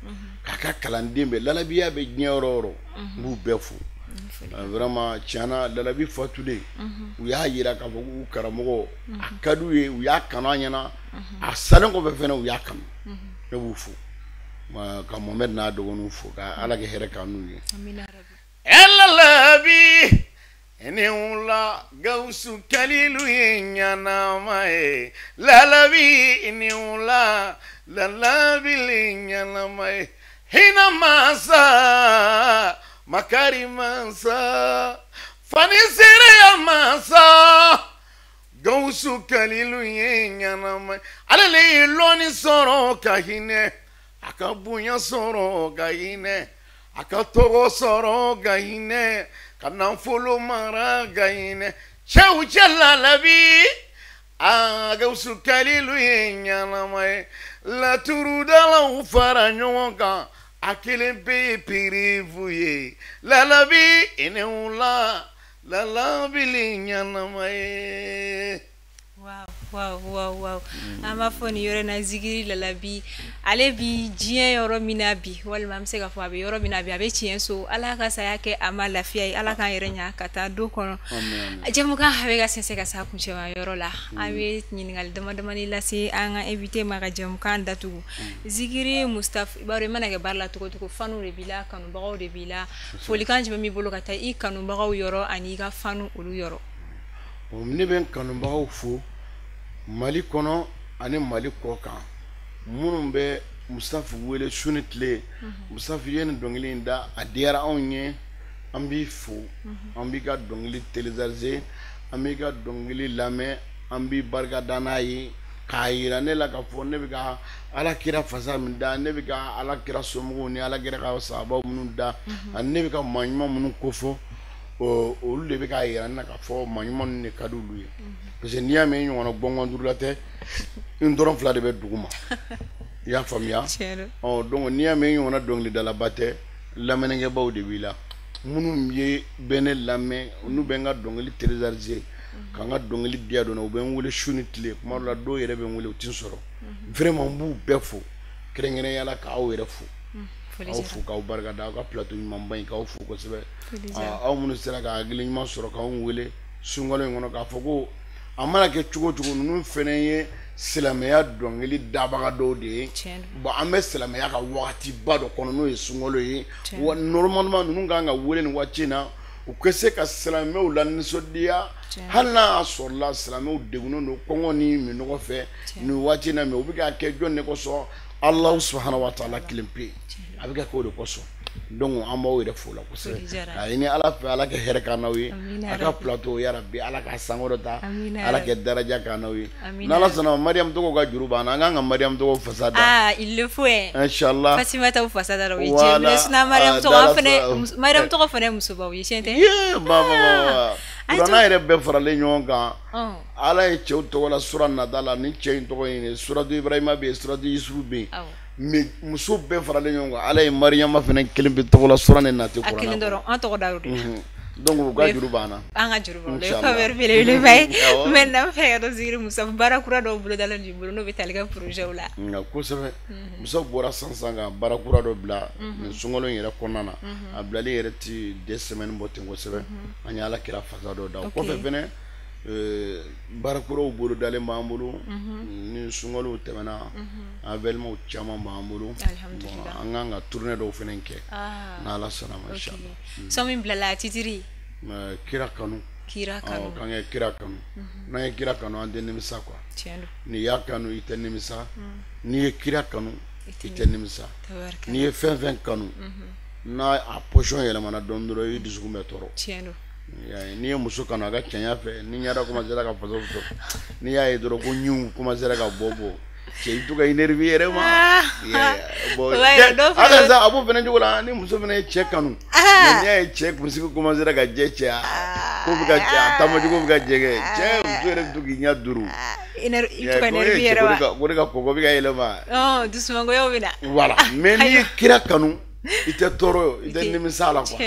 k'a ka kalanden bɛɛ. Lalabiya bɛ diɲɛ yɔrɔ o yɔrɔ, n b'u bɛɛ fo. Vraiment, tiɲɛna, Lalabi fatulen, u y'a yira k'a fɔ k'u karamɔgɔ a ka d'u ye, u y'a kanu a ɲɛna, a salen kɔfɛ fɛnɛ u y'a kanu. Ne b'u fo, ka Mohamed n'a dɔgɔninw fo, ka Ala kɛ hɛrɛ k'an n'u ye. Lalabi ni wula, Gawusu Kalilu ye ɲanama ye. Lalabi ni wula, Lalabi le ɲanama ye. Hinɛ masa, makari masa, fani seereya masa, Gawusu Kalilu ye ɲanama ye. Ale le ye lɔnni sɔrɔ ka hinɛ, a ka bonya sɔrɔ ka hinɛ, a ka tɔgɔ sɔrɔ ka hinɛ, ka nafolo mara ka hinɛ. Cɛw cɛ, Lalabi a, Gawusu Kalilu ye ɲanama ye. Laturudalaw fara ɲɔgɔn kan, a kelen bɛɛ ye preuve ye. Lalabi i ni wula, Lalabi le ɲanama ye.
Waaw waaw waaw waaw, an b'a fɔ nin yɔrɔ in na, Zikiri Lalabi, ale bi diɲɛ yɔrɔ min na bi, walima an bɛ se k'a fɔ a bɛ yɔrɔ min na bi, a bɛ tiɲɛ so. Ala ka saya kɛ a ma lafiya ye, Ala k'an yɛrɛ ɲa ka taa du kɔnɔ. Jɛmukan a bɛ ka sɛnsɛn ka s'a kuncɛma yɔrɔ la. An bɛ ɲininkali dama damani lase an ka invité ma ka jɛmukan datugu. Zikiri Mustafa, i b'a dɔn i mana kɛ baara la cogo o cogo, fanu de b'i la, kanubagaw de b'i la. Folikan jumɛn b'i bolo ka taa i kanubagaw yɔrɔ ani i ka fanu olu yɔrɔ?
Ne bɛ n kanubagaw fo Mali kɔnɔ ani Mali kɔ kan, minnu bɛ Mustafa wele su ni tile. Mustafa ye nin dɔnkili in da, a diyara anw ye, an b'i fo, an b'i ka dɔnkili télécharger, an b'i ka dɔnkili lamɛn, an b'i barika da n'a ye, k'a yira ne la k'a fɔ ne bɛ ka Ala kira fasa min da, ne bɛ ka Ala kira somɔgɔw ni Ala kira ka sahabaw minnu da, ani ne bɛ ka maa ɲuman minnu kofɔ, olu de bɛ k'a yira ne na k'a fɔ maa ɲuman ninnu de ka di olu ye. Parce que n'i y'a mɛn i ɲɔgɔnna gɔngɔn duuru la tɛ, n dɔrɔn fila de bɛ dugu ma, i y'a faamuya? Ɔ, donc n'i y'a mɛn i ɲɔgɔnna dɔnkilidalaba tɛ, lamɛnnikɛbaw de b'i la, minnu ye bɛ ne lamɛn, n'u bɛ n ka dɔnkili télécharger, ka n ka dɔnkili diya dɔn, u bɛ n wele su ni tile. Kuma dɔ la, dɔw yɛrɛ bɛ n wele, u tɛ n sɔrɔ. Vraiment, n b'u bɛɛ fo, kɛrɛnkɛrɛnnenya la k'aw yɛrɛ fo, aw fo k'aw barika da aw ka plateau ɲumanba in, k'aw fo kosɛbɛ, aw minnu sera ka hakili ɲuman sɔrɔ k'anw wele sunkalo in kɔnɔ, k'a fɔ ko a mana kɛ cogo o cogo, ninnu fɛnɛ ye silamɛya dɔnkili dabaga dɔw de ye. Bon, an bɛ silamɛya ka wagatiba dɔ kɔnɔ, n'o ye sunkalo ye wa. Normalement, ninnu kan ka wele nin waati in na, u ka se ka silamɛw la nisɔndiya, hali n'a y'a sɔrɔla silamɛw degunnen don kɔngɔ ni minɔgɔ fɛ nin waati in na. Mais u bɛ k'a kɛ jɔn de kosɔn? Alahu subahana wa taala kelen pe, a bɛ ka kɛ o de kosɔn. Donc an b'aw yɛrɛ fo la kosɛbɛ, k'a ɲini Ala fɛ, Ala ka hɛrɛ k'an n'aw ye, a ka plateau, yarabi Ala k'a sankɔrɔta, Ala kɛ daraja k'an n'aw ye. N'Ala sɔnna, Mariam Togo ka juru b'an na, an kan ka Mariam Togo fasa da.
Ah, il le faut hein.
Inchallah.
Fatimata fasa da la, o ye diɲɛ sinon Mariam Togo, an fɛnɛ Mariam Togo fɛnɛ musobaw ye, tiɲɛ tɛ?
Ye ba ba ba, kuranna yɛrɛ bɛɛ faralen ɲɔgɔn kan, Ala ye cɛw tɔgɔ la sura nata la ni cɛ in tɔgɔ ye, suratu Ibrahima bɛ yen, suratu Yusufu bɛ yen, mais muso bɛɛ faralen ɲɔgɔn kan, Ala ye Mariyama fɛnɛ kelen bɛ tɔgɔ la sura nin nati kuranna.
A kelen dɔrɔn, an tɔgɔ da o de la.
Donc u ka juru b'an na.
An ka juru b'an na, o ye faveur belebeleba ye. Maintenant, n fɛ ka dɔn, Zikiri Musa, baara kura dɔw bolodalen b'i bolo, n'o bɛ tali kɛ projet la.
Nka kosɛbɛ, Musa bɔra sisan ka baara kura dɔ bila nin sunkalo in yɛrɛ kɔnɔna na. A bilalen yɛrɛ ti 2 semaines bɔ ten kosɛbɛ. An ye Ala kira fasa dɔ da o kɔfɛ fɛnɛ. Baara kuraw bolodalen b'an bolo ni sunkalow tɛmɛna, événements caman b'an bolo. An kan ka tournée dɔw fɛnɛ kɛ n'Ala sɔnna ma, inchallah.
Son min bilala, a titre?
Kira kanu.
Kira kanu.
K'an ka kira kanu. N'an ye kira kanu an tɛ nimisa quoi.
Tiɲɛ don.
N'i y'a kanu i tɛ nimisa. N'i ye kira kanu i tɛ nimisa. N'i ye fɛn fɛn kanu. N'a a position yɛlɛmana dɔɔni dɔrɔn i dusukun bɛ tɔɔrɔ.
Tiɲɛ don.
N'i ye muso kanu a ka cɛɲa fɛ ni ɲɛda commencera ka faso faso n'i y'a ye dɔrɔn ko ɲinw commencera ka bɔ bɔ cɛ i bɛ to ka énervé yɛrɛ ma. Bon hali sa a b'o fana cogo la ni muso fana ye cɛ kanu mais n'i y'a ye cɛ kunsigi commencera ka jɛ cɛ ko bɛ ka a taamacogo bɛ ka jɛ kɛ cɛ muso yɛrɛ bɛ to k'i ɲɛ duuru.
I bɛ to ka énervé yɛrɛ ma.
O de ka kɔgɔ bɛ ka yɛlɛma.
Dusumangoyaw bɛ na.
Voilà mais n'i ye kira kanu. I tɛ tɔɔrɔ i tɛ nimisa la quoi.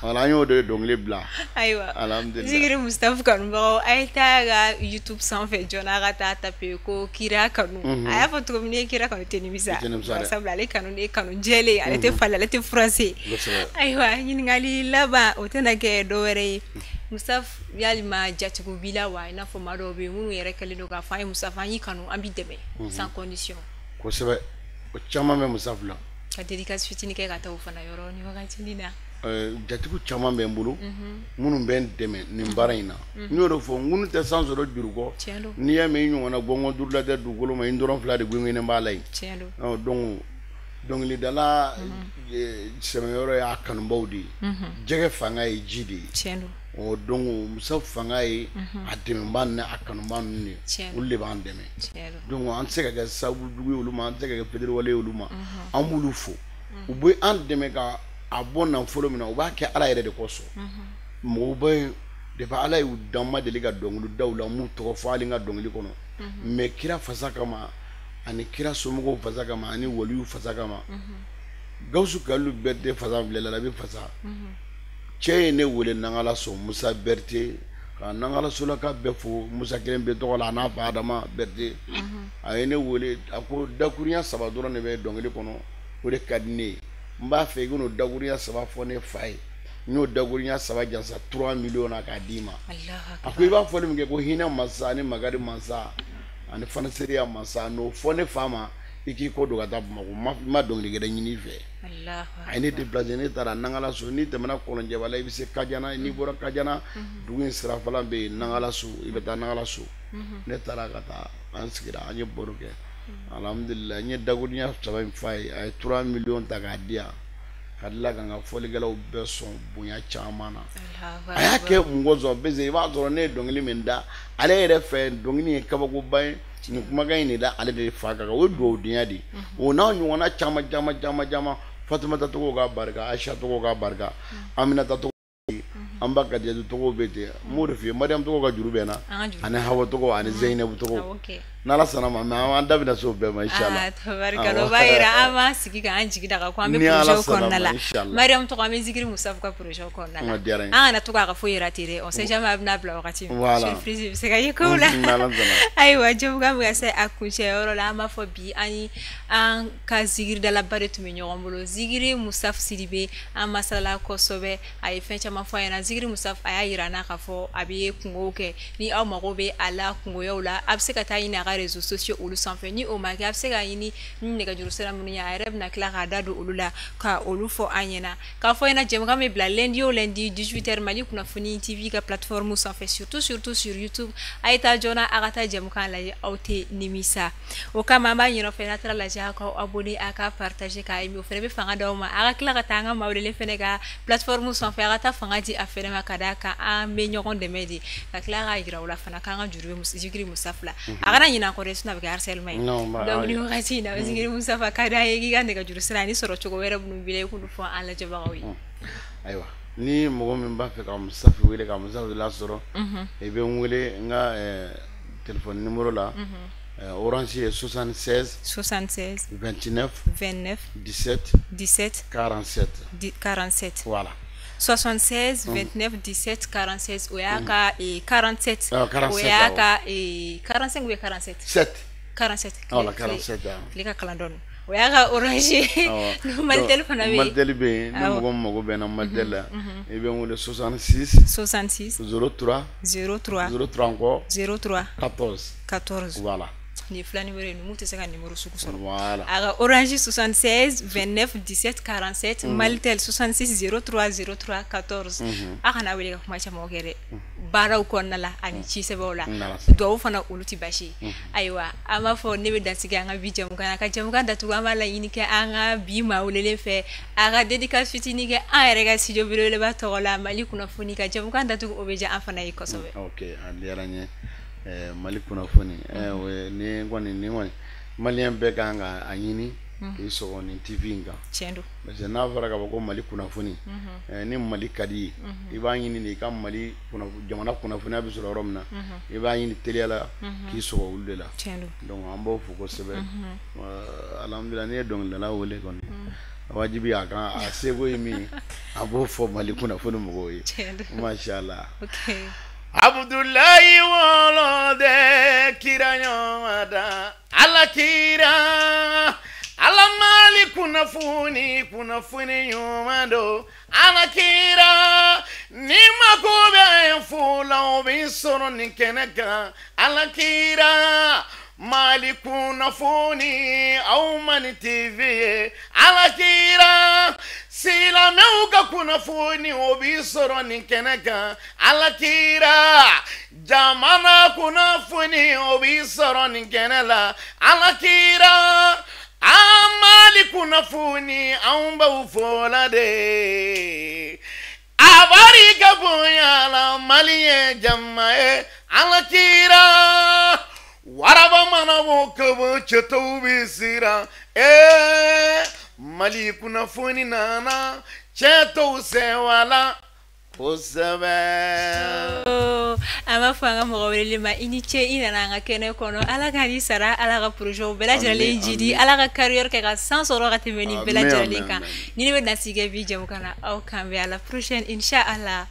Voilà an y'o de dɔnkili bila.
Ayiwa
alhamdulilah.
Zikiri Mustafa kanubagaw a ye taa ka YouTube sanfɛ joona ka taa taper ko kira kanu. A y'a fɔ cogo min n'i ye kira kanu i tɛ nimisa. Sabula ale kanu de ye kanu jɛlen ale tɛ falen ale tɛ furase. Ayiwa ɲininkali laban o tɛna kɛ dɔ wɛrɛ ye. Mustafa yalima jatigiw b'i la wa i n'a fɔ maa dɔw bɛ yen minnu yɛrɛ kɛlen don k'a fɔ an ye Mustafa an y'i kanu an b'i dɛmɛ sans condition.
Kosɛbɛ o caman bɛ Mustafa la.
Ka dédicace fitinin kɛ ka taa o fana yɔrɔ ni wagati na.
Jatigiw caman bɛ n bolo minnu bɛ n dɛmɛ nin baara in na. N y'o de fɔ n tɛ san sɔrɔ juru kɔ. N'i y'a mɛn i ɲɔgɔnna gɔngɔn duuru la tɛ dugukolo ma i dɔrɔn fila de gɛngɛnnen b'a la yen. Donc dɔnkilidala sɛmɛyɔrɔ y'a kanubaw de ye. Jɛgɛ fanga ye ji de ye. Donc Musa fanga ye a dɛmɛbaa ni a kanubaa ninnu de ye. Olu de b'an dɛmɛ. Donc an tɛ se ka kɛ sababu jugu ye olu ma an tɛ se ka kɛ fitiriwale ye olu ma. An b'olu fo. U bɛ an dɛmɛ ka a bɔ nafolo min na u b'a kɛ Ala yɛrɛ de kosɔn. Mɔgɔw bɛ yen depuis Ala y'u dan ma deli ka dɔnkili da u la m'u tɔgɔ fɔ hali n ka dɔnkili kɔnɔ. Mais kira fasa kama ani kira somɔgɔw fasa kama ani waliw fasa kama. Gawusu Kalilu bɛɛ tɛ fasa filɛ la a bɛ fasa. Cɛ ye ne wele Nangalaso Musa Berete ka Nangalasolaka bɛɛ fo Musa kelen bɛ tɔgɔ la a n'a fa Adama Berete. A ye ne wele a ko dakurunya saba dɔrɔn de bɛ dɔnkili kɔnɔ o de ka di ne ye n b'a fɛ i ka n'o dakurunya saba fɔ ne fa ye n y'o dakurunya saba jansa 3 millions na k'a d'i ma. A ko i b'a fɔli min kɛ ko hinɛ mansa ani makari mansa ani fanasereya mansa n'o fɔ ne fa ma i k'i kɔ don ka taa Bamakɔ n ma dɔnkili gɛrɛ ɲini i fɛ. A ye ne déplacé ne taara Nangalaso n'i tɛmɛna Kɔlɔnjɛba la i bɛ se Kajana n'i bɔra Kajana dugu in sirafalan bɛ yen Nangalaso i bɛ taa Nangalaso. Ne taara ka taa an sigira an ye baro kɛ alhamdulilah n ye dakurunya saba in f'a ye a ye 3 millions ta k'a di yan ka tila ka n ka fɔlikɛlaw bɛɛ sɔn bonya caman na. A y'a kɛ mun kosɔn parce que i b'a sɔrɔ ne ye dɔnkili min da ale yɛrɛ fɛ dɔnkili ye kabakoba ye. Nin kumakan in de da ale de fa kan o ye dugawudenya de ye o n'a ɲɔgɔnna caman caman caman caman Fatumata tɔgɔw ka barika Ayisa tɔgɔw ka barika Aminata tɔgɔ an ba Kadijatu tɔgɔw bɛ ten n b'o de f'i ye Mariyamu tɔgɔ ka juru bɛ n na ani Hawa tɔgɔ ani Zeyinabu tɔgɔ n'Ala sɔnna ma mais an da bɛna se o bɛɛ ma inchallah.
Tabarikala o b'a yira an b'an sigi k'an jigi da kan ko an bɛ projet kɔnɔna la Mariyamu tɔgɔ an bɛ Zikiri Mustafa ka projet kɔnɔna la an kana to k'a ka foyi rater dɛ on sait jamais a bɛna bila wagati min surprise bɛ se ka ye kow la. Ayiwa jɛmukan bɛ ka se a kuncɛyɔrɔ la an b'a fɔ bi an ni an ka zikiridalaba de tun bɛ ɲɔgɔn bolo Zikiri Mustafa Sidibe an masala kosɛbɛ a ye fɛn caman fɔ an ɲɛna Zikiri Mustafa a y'a yira an na k'a fɔ a bɛ kungow kɛ ni aw mago bɛ a la kungoyaw la a bɛ se ka taa ɲini a ka réseaux sociaux olu sanfɛ ni o ma kɛ a bɛ se ka ɲini ni nɛgɛjuru sira minnu ye a yɛrɛ bɛna tila k'a da don olu la ka olu fɔ an ɲɛna k'a fɔ ɲɛna jɛmukan bɛ bila lundi o lundi 18h Mali kunnafoni TV ka plateforme sanfɛ surtout sur YouTube a ye taa joona a ka taa jɛmukan lajɛ aw tɛ nimisa o kama an b'a ɲini aw fɛ n'a taara lajɛ a k'aw abonné a ka partager k'a aimer o fana bɛ fanga d'aw ma a ka tila ka taa an ka maa welelen fana ka plateforme sanfɛ a ka taa fanga di a fɛnɛ ma ka d'a kan an bɛ ɲɔgɔn dɛmɛ de ka tila k'a yira u la fana k'an ka juru bɛ Zikiri Mustafa la a kana ɲinɛ a kɔ dɛ sinon a bɛ kɛ harcèlement ye donc ni wagati in na Zikiri Mustafa ka d'an ye k'i ka nɛgɛjuru sira ani sɔrɔ cogo wɛrɛ minnu b'i la i k'olu fɔ an lajɛbagaw ye.
Ayiwa ni mɔgɔ min b'a fɛ ka Mustafa wele ka Mustafa lasɔrɔ i bɛ n wele n ka téléphone numéro la Orange est 76
76
29
29
17 17 47
47.
Voilà.
76 29 17 46 o y'a ka 47 o y'a ka 45 ou 47
7
47.
Voilà, 47.
Tile ka kalan dɔɔni. O y'a ka Orange. Malitel fana bɛ yen.
Malitel bɛ yen ni mɔgɔ min mago bɛ n na Malitel la i bɛ n wele 66
66
03
03
03 encore
03
14
14.
Voilà.
Ni fila numéro ye numu tɛ se ka numéro sugu sɔrɔ.
Voilà.
A ka Orange 76 29 17 47 Malitel 66 03 03 14. A kana wele ka kuma caman kɛ dɛ. baaraw kɔnɔna la ani ci sɛbɛnw la duwawu fana olu tɛ baasi ye. Ayiwa an b'a fɔ ne bɛ dansigi an ka bi jɛmukan na, ka jɛmukan datugu. An b'a laɲini kɛ an ka bi maa welelen fɛ a ka dédicace fitinin kɛ an yɛrɛ ka studio belebeleba tɔgɔ la Mali kunnafoni, ka jɛmukan datugu, o bɛ diya an fana ye kosɛbɛ.
Ok, a diyara n ye. Mali kunnafoni, ni kɔni ni kɔni maliyɛn bɛɛ kan ka a ɲini k'i sɔgɔ nin TV in kan.
Tiɲɛ don.
Parce que n'a fɔra k'a fɔ ko Mali kunnafoni, ni Mali ka di ye, i b'a ɲini de i ka Mali jamana kunnafoniya bɛ sɔrɔ yɔrɔ min na, i b'a ɲini teliya la k'i sɔgɔ olu de la.
Tiɲɛ don.
Donc an b'o fo kosɛbɛ. Alhamdulilah, n'i ye dɔnkilidala wele kɔni, wajibi a kan a seko ye min ye, a b'o fɔ Mali kunnafoni mɔgɔw ye.
Tiɲɛ don.
Masha Allah.
Ok.
Abdoulaye wolode kira ɲɔgɔn Ala kira Ala Mali kunnafoni kunnafoni ɲuman don Ala kira ni mako bɛ fo la o bɛ sɔrɔ nin kɛnɛ kan Ala kira Mali kunnafoni aw ma ni TV ye Ala kira silamɛw ka kunnafoni o bɛ sɔrɔ nin kɛnɛ kan Ala kira jamana kunnafoni o bɛ sɔrɔ nin kɛnɛ la Ala kira an Mali kunnafoni anw b'aw fo la de a barika bonya la Mali ye jama ye Ala kira waraba mana bɔ kabo cɛtɔw bɛ siran Mali kunnafoni nana cɛ tɔw sɛwala kosɛbɛ.
An b'a fɔ an ka mɔgɔ welelen ma i ni ce, i nana an ka kɛnɛ kɔnɔ. Ala ka n'i sara, Ala ka projet bɛɛ lajɛlen jidi, Ala ka carrière kɛ ka san sɔrɔ ka tɛmɛ nin bɛɛ lajɛlen kan. Ni ne bɛ dansigi kɛ bi jɛmukan na, aw kan bɛn à la prochaine inshallah.